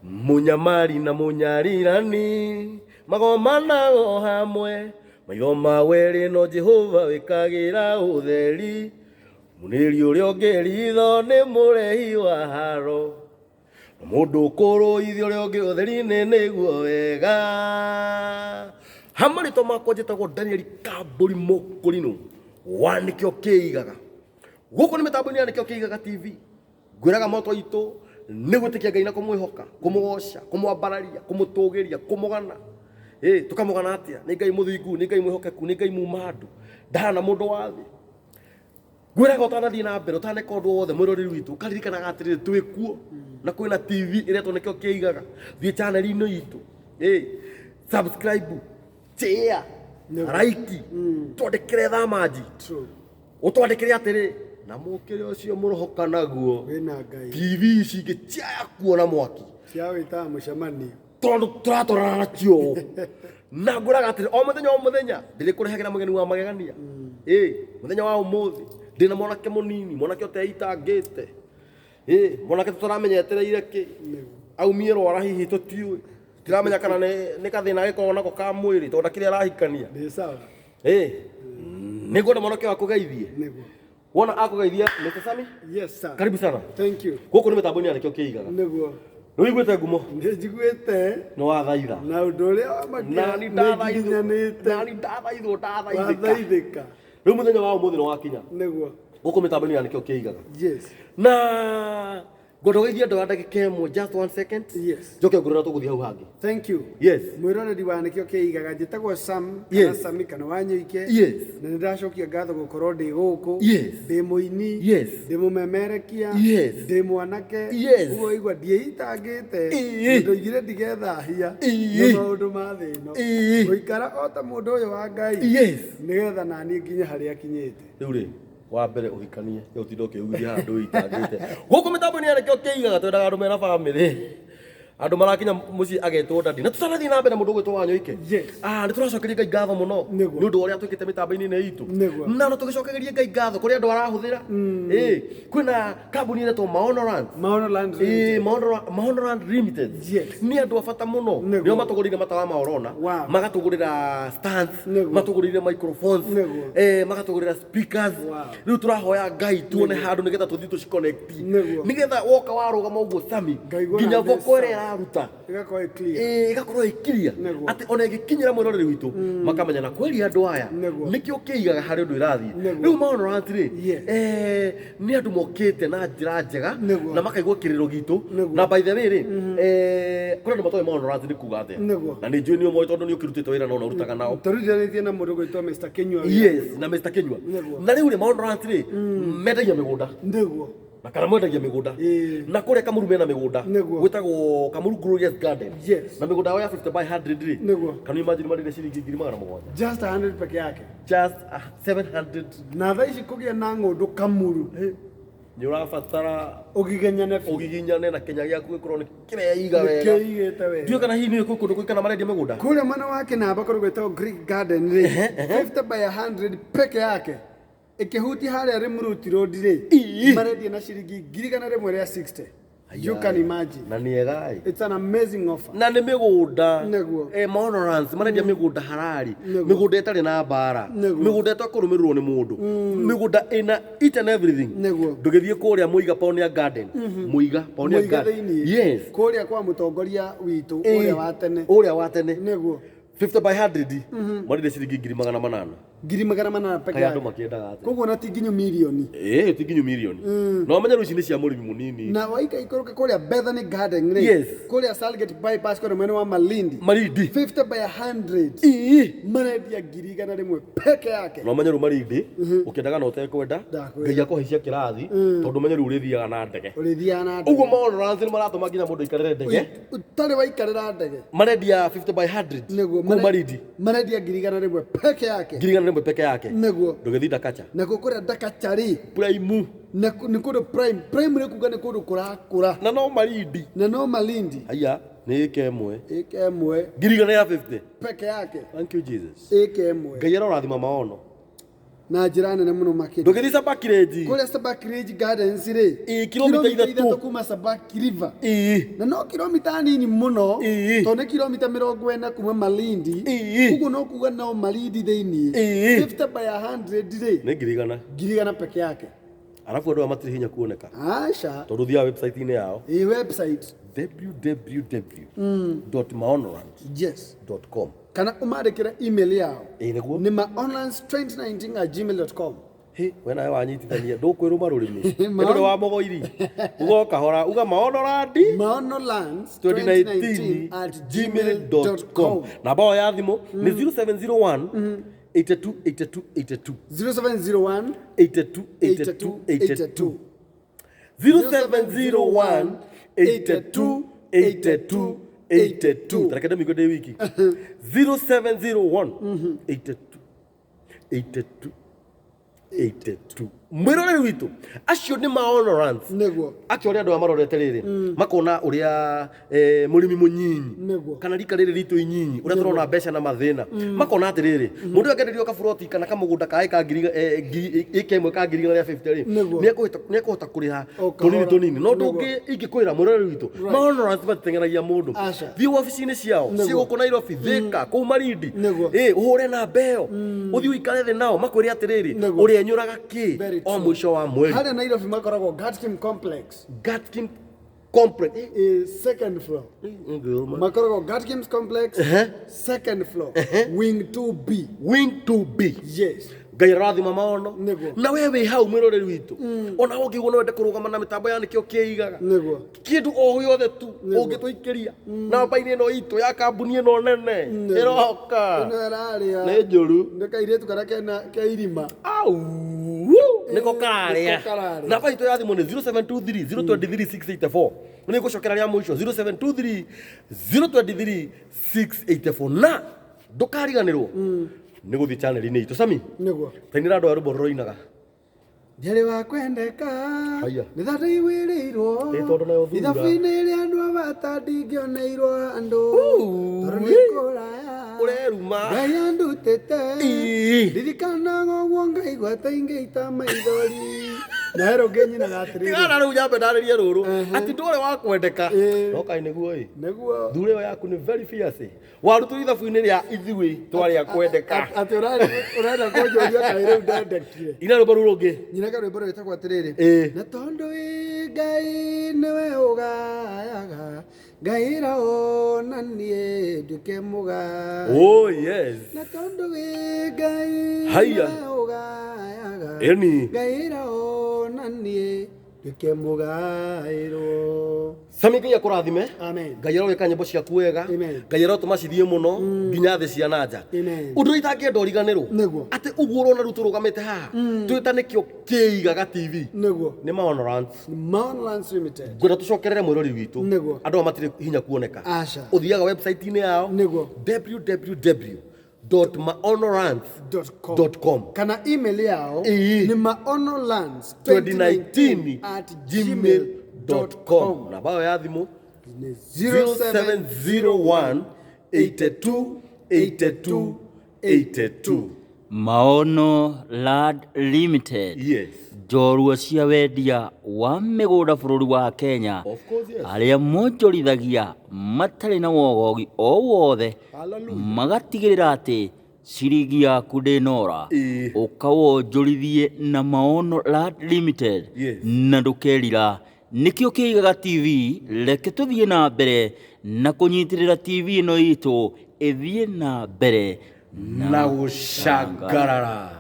Mũnyamari na mũnyarirani magomanago hamwe, maitho ma werĩ no Jehova wĩkagĩra ũtheri, mũnĩri ũrĩa ũngĩ ritho nĩ mũrehi wa haro, na mũndũ ũkũrũithia ũrĩa ũngĩ ũtheri-inĩ nĩguo wega. Ha marĩtwa makwa njĩtagwo Daniel Kambũri Mũkũrinũ wa Nĩkĩo Kĩigaga. Gũkũ nĩ mĩtambo-inĩ ya Nĩkĩo Kĩigaga TV. Ngwĩraga moto itũ nĩ gwĩtĩkia Ngai na kũmwĩhoka, kũmũgoca, kũmwambararia, kũmũtũgĩria, kũmũgana. Ĩ, tũkamũgana atĩa? Nĩ Ngai mũthingu, nĩ Ngai mwĩhokeku, nĩ Ngai muma andũ. Ndahana mũndũ wa thĩ. Ngwĩraga ũtanathiĩ na mbere, ũtaneka ũndũ wothe, mwĩroreri witũ, ũkaririkanaga atĩrĩrĩ, twĩ kuo na kwĩna TV ĩretwo Nĩkĩo Kĩigaga. Thiĩ channel-inĩ itũ. Ĩ, subscribe, share, like, twandĩkĩre thamanji. True. Ũtwandĩkĩre atĩrĩ, na mũkĩre ũcio mũrohoka naguo Wĩna Ngai. TV ici ingĩ ciaya kuona mwaki. Cia wĩtaga mũcemanio. Tondũ tũratwarana nacio ũũ. Na ngwĩraga atĩrĩ, o mũthenya o mũthenya ndĩrĩkũrehagĩra mũgeni wa magegania. Ĩ, mũthenya wa ũmũthĩ ndĩna mwanake mũnini, mwanake ũteitangĩte. Ĩ, mwanake tũtaramenya etereire kĩ. Aumie rwara hihi tũtiũĩ. Tũtiramenya kana nĩ gathĩna agĩkoragwo nako ka mwĩrĩ tondũ ndakĩrĩ arahikania. Ndĩ sawa. Ĩ, nĩngwenda mwanake ũyũ akũgeithie. Nĩguo. Wona akũgeithia Mr. Sami? Yes sir. Karibu sana. Thank you. Gũkũ nĩ mĩtambo-inĩ ya Nĩkĩo Kĩigaga. Nĩguo. Nĩ ũiguĩte ngumo? Nĩ njiguĩte. Nĩ wathaitha. Na ũndũ ũrĩa wamakia Nani nĩ ndathaithwo. nginyanĩte. Nani ndathaithwo ndathaithĩka. Wathaithĩka. Rĩu mũthenya wa ũmũthĩ nĩ wakinya. Nĩguo. Gũkũ mĩtambo-inĩ ya Nĩkĩo Kĩigaga. Yes. Na ngwenda ũgeithie andũ a ndagĩka ĩmwe, just one second. Yes. Njoke ngũrĩra tũgũthiĩ hau hangĩ. Thank you. Yes. Mwĩroreri wa Nĩkĩo Kĩigaga, njĩtagwo Sam kana Yes. Sami kana Wanyoike. Yes. Na nĩ ndacokia ngatho gũkorwo ndĩ gũkũ. Yes. Ndĩ mũini. Yes. Ndĩ mũmemerekia. Yes. Ndĩ mwanake. Yes. Ũguo waigua ndiĩitangĩte. Ĩĩ. Ndoigire ndigethahia. Ĩĩ. Na maũndũ ma thĩ ĩno. Ĩĩ. Ngũikara o ta mũndũ ũyũ wa Ngai. Yes. Nĩgetha naniĩ nginye harĩa akinyĩte. Rĩu rĩ, wa mbere ũhikanie, rĩu ũtinde ũkĩugithia haha ndũitangĩte. Gũkũ mĩtambo-inĩ ya Nĩkĩo Kĩigaga twendaga andũ mena bamĩrĩ. Andũ marakinya mũciĩ agetwo daddy. Na tũtanathiĩ na mbere mũndũ ũgwĩtwo Wanyoike. Yes. Ah, nĩ tũracokeria Ngai ngatho mũno Nĩguo. nĩ ũndũ wa ũrĩa twĩkĩte mĩtambo-inĩ ĩno itũ. Nĩguo. Na no tũgĩcokagĩrie Ngai ngatho kũrĩ andũ arahũthĩra. Ĩ, kwĩna kambuni ĩretwo Maono Lands. Maono Lands Ĩ, Limited. Maono Land Limited. Yes. Nĩ andũ a bata mũno. Nĩguo. Nĩo matũgũrĩire matawa ma Orona, Wow. magatũgũrĩra stands, Nĩguo. matũgũrĩire microphones, Nĩguo. eh, magatũgũrĩra speakers. Wow. Rĩu tũrahoya Ngai tuone handũ nĩgetha tũthiĩ tũciconnect. Nĩguo. Nĩgetha woka warũgama ũguo Sami, Ngaigua nginya na ndĩ vocal ĩrĩa sawa. ĩraruta Ĩgakorwo ĩ clear. Ĩĩ, ĩgakorwo ĩ clear Nĩguo. atĩ ona ĩgĩkinyĩra mwĩroreri witũ makamenya na kweri andũ aya Nĩguo. nĩkĩo kĩigaga harĩ ũndũ ĩrathiĩ Nĩguo. rĩu Maono Lands rĩ Yes. eh, nĩ andũ mokĩte na njĩra njega Nĩguo. na makaigua kĩrĩro gitũ Nĩguo. na by the way rĩ eh, kũrĩ andũ matoĩ Maono Lands nĩ kuga atĩa Nĩguo. na nĩ njũĩ nĩ ũmoĩ tondũ nĩ ũkĩrutĩte wĩra no na ũrutaga nao Tũrutithanĩtie na mũndũ ũgwĩtwo Mr. Kinyua wĩra. Yes, na Mr. Kinyua. Nĩguo. Na rĩu rĩ Maono Lands rĩ mendagia mĩgũnda Nĩguo. na kana mwendagia mĩgũnda Ĩĩ. na kũrĩa Kamuru mena mĩgũnda Nĩguo. gwĩtagwo Kamuru Glorious Garden Yes. na mĩgũnda yao ya 50 by 100 rĩ Nĩguo. can you imagine marĩre ciringi 700,000 Just 100 peke yake. just 700 Na thaa ici kũgĩa na ng'ũndũ Kamuru. nĩ ũrabatara Ũgiginyane biũ. ũgiginyane na Kenya gĩaku gĩkorwo nĩ kĩreiga wega Nĩkĩigĩte wega. ndiũĩ kana hihi nĩ kwĩ kũndũ kũngĩ kana marendia mĩgũnda Kũrĩa mwena wa Kĩnamba kũndũ gwĩtagwo Greek Garden rĩ, 50 by 100 peke yake. Ĩkĩhutia harĩa Rĩmũruti Road rĩ, Ii. marendia na ciringi 160,000. You can imagine. Na nĩ ega ĩ. It's an amazing offer. Na nĩ mĩgũnda. Nĩguo. Eh, Maono Lands marendia mĩgũnda harari. Nĩguo. Mĩgũnda ĩtarĩ na mbara. Nĩguo. Mĩgũnda ĩtakũrũmĩrĩrwo nĩ mũndũ. Mĩgũnda ĩna each and everything. Nĩguo. Ndũgĩthiĩ kũrĩa Mũiga Pioneer Garden. Mũiga Pioneer Mũiga Garden. thĩinĩ. Yes. Kũrĩa kwa mũtongoria witũ Ĩĩ. ũrĩa wa tene. Ũrĩa wa tene. Nĩguo. 50 by 100. Marendia ciringi 800,000. 800,000 peke Kaĩ andũ yake. makĩendaga atĩa? Koguo na ti nginyu mirioni. Ĩĩ, ti nginyu mirioni. Na ũmenye rĩu ici nĩ cia mũrĩmi mũnini. Na waika ikũrũke kũrĩa Bethany Garden rĩ. Yes. Kũrĩa Salgate bypass kũrĩa mwena wa Malindi. Malindi. 50 by 100. Ĩĩ. Marendia 100,000 peke yake. Na ũmenye rĩu Malindi, ũkĩendaga na ũtekwenda, Ndakwĩra. Ngai akũhaicia kĩrathi, tondũ ũmenye rĩu ũrĩthiaga na ndege. Ũrĩthiaga na ndege. Ũguo Maono Lands nĩ maratũma nginya mũndũ aikarĩre ndege. Ũtarĩ waikarĩra ndege. Marendia 50 by 100. Nĩguo. Kũu Malindi. Marendia 100,000 peke yake. 100,000 peke yake. Nĩguo. Ndũgĩthiĩ Ndakacha. Nakuo kũrĩa Ndakacha rĩ. Prime. Na nĩ kũndũ prime. Prime nĩ kuga nĩ kũndũ kũrakũra. Na no Malindi. Na no Malindi. Haiya, nĩ ĩka ĩmwe. Ĩka ĩmwe. 150,000. Peke yake. Thank you Jesus. Ĩka ĩmwe. Ngai arorathima maono. Na njĩra nene mũno makĩria. Ndũngĩthiĩ Sabaki Range. Kũrĩa Sabaki Ridge Gardens rĩ, Ĩĩ, kilomita 3. Kuma Sabaki River. Ĩĩ. Na no kilomita nini mũno. Ĩĩ. Tondũ nĩ kilomita 40 kuma Malindi. Ĩĩ. Ũguo no kuga no Malindi thĩiniĩ. Ĩĩ. 50 by 100 rĩ, Nĩ 100,000. 100,000 peke yake. Arabu andũ aya matirĩ hinya kuoneka. Aca. Tondũ ũthiaga website-inĩ yao. Ĩ website. www.maonoland.com. Yes. Kana ũmandĩkĩre email yao. Ĩĩ nĩguo. Nĩ maonlands2019@gmail.com. Hĩ, we nawe wanyitithania ndũkwĩrũma rũrĩmĩ. Ĩno nĩ wa mũgoiri. Uga o kahora, uga maonorandi maonolands2019@gmail.com. 2019@gmail.com. Namba ĩyo ya thimũ nĩ 0701 82 82 82. 0701 82 82 82. 0701 82 82 82. Tareke ndĩmĩigue ndĩ wiki. 0701 82 82 82. Mwĩroreri witũ, acio nĩ maonorance. Nĩguo. Acio arĩa andũ aya marorete rĩrĩ makona ũrĩa mũrĩmi mũnyinyi Nĩguo. kana rika rĩrĩ ritũ inyinyi ũrĩa tũrona mbeca na mathĩna, makona atĩrĩrĩ, mũndũ ũyũ angĩenderio kaburoti kana kamũgũnda ka ĩka ngiri ĩka ĩmwe ka 150,000 rĩ, Nĩguo. nĩekũhota kũrĩha O kahora. tũnini tũnini. No Nĩguo. ndũngĩ ingĩkwĩra mwĩroreri witũ, maonorance matiteng'eragia mũndũ. Aca. Thiĩ wabici-inĩ ciao Nĩguo. ciĩ gũkũ Nairobi, Thĩka, kũu Malindi. Nĩguo. Ĩ, ũhũre namba ĩyo, ũthiĩ ũikare thĩ nao makwĩre atĩrĩrĩ, Nĩguo. ũrĩenyũraga kĩ Very o true. mũico wa mweri. Harĩa Nairobi makoragwo Gatkim Complex. Gatkin Complex. Is second floor. Makoragwo Gatkims Complex, second floor, wing 2B. Wing 2B. Yes. Ngai arathima maono. Nĩguo. Na we wĩ hau mwĩroreri witũ, ona ũngĩigua no wende kũrũgama na mĩtambo ya nĩkĩo kĩigaga Nĩguo. kĩndũ o gĩothe tu Nĩguo. ũngĩtũikĩria namba-inĩ ĩno itũ ya kambuni ĩno nene Nĩguo. ĩroka Ĩno ĩrarĩa. nĩ njũru. Nĩ kairĩtu karĩa kena ke irima. Au, nĩko kararĩa. Nĩko kararĩa. Namba itũ ya thimũ nĩ 0723 023 684. Nĩ ngũcokera rĩa mũico, 0723 023 684. Na ndũkariganĩrwo nĩ gũthiĩ channel-inĩ itũ. Sami, Nĩguo. tainĩra andũ a rwĩmbo rũroinaga. Njarĩ wa kwendeka. Haiya. Nĩ tha ndaiguĩrĩirwo. Ĩ, tondũ nayo thura. Ithabu-inĩ rĩa andũ a bata ndingĩoneirwo andũ. Tondũ nĩ kũraya. Ũreruma. Ngai andutĩte. Ii. Ndirikanaga ũguo ngaigua ta ingĩita maithori. Na he rũngĩ nyinaga atĩrĩrĩ. Tigana rĩu nyambe ndarĩrie rũrũ atĩ ndũrĩ wa kwendeka. Ĩ. No kaĩ nĩguo ĩ. Nĩguo. Thura ĩyo yaku nĩ very fierce. Warutwo ithabu-inĩ rĩa ithuĩ twarĩ a kwendeka. Atĩ ũrenda kũnjũria kaĩ rĩu ndendekire. Ina rwĩmbo rũu rũngĩ. Nyinaga rwĩmbo rwĩtagwo atĩrĩrĩ. Ĩ. Na tondũ ĩ Ngai nĩwe ũgayaga, ngaĩra ona niĩ nduĩke mũgai. Oh yes. Na tondũ ĩ Ngai Haiya. nĩwe ũgayaga, Ĩni. ngaĩra ona niĩ nduĩke mũgaĩrwo. Sami, Ngai akũrathime. Amen. Ngai arogeka nyĩmbo ciaku wega. Amen. Ngai arotũma cithiĩ mũno nginya thĩ cia nanja. Amen. Ũndũ ũrĩa itangĩenda ũriganĩrwo Nĩguo. atĩ ũguo ũrona rĩu tũrũgamĩte haha twĩta nĩkĩo kĩigaga TV Nĩguo. nĩ Maonorance. Maonolands Limited. Ngwenda tũcokerere mwĩrori witũ. Nĩguo. Andũ aya matirĩ hinya kuoneka. Aca. Ũthiaga website-inĩ yao Nĩguo. www.maonorance.com. .com. Kana email yao Ĩĩ. nĩ maonolands 2019 at gmail.com. Namba ĩyo ya thimũ Nĩ 0701 82 82 82. Maono Land Limited. Yes. Njorua cia wendia wa mĩgũnda bũrũri wa Kenya. Of course, yes. Arĩa monjorithagia matarĩ na wogogi o wothe. Hallelujah. Magatigĩrĩra atĩ ciringi yaku ndĩnora. Ĩĩ. Ũkawonjorithie na Maono Land Limited. Yes. Na ndũkerira. Nĩkĩo kĩigaga TV. Reke tũthiĩ na mbere na kũnyitĩrĩra TV ĩno itũ ĩthiĩ na mbere Na gũcangarara.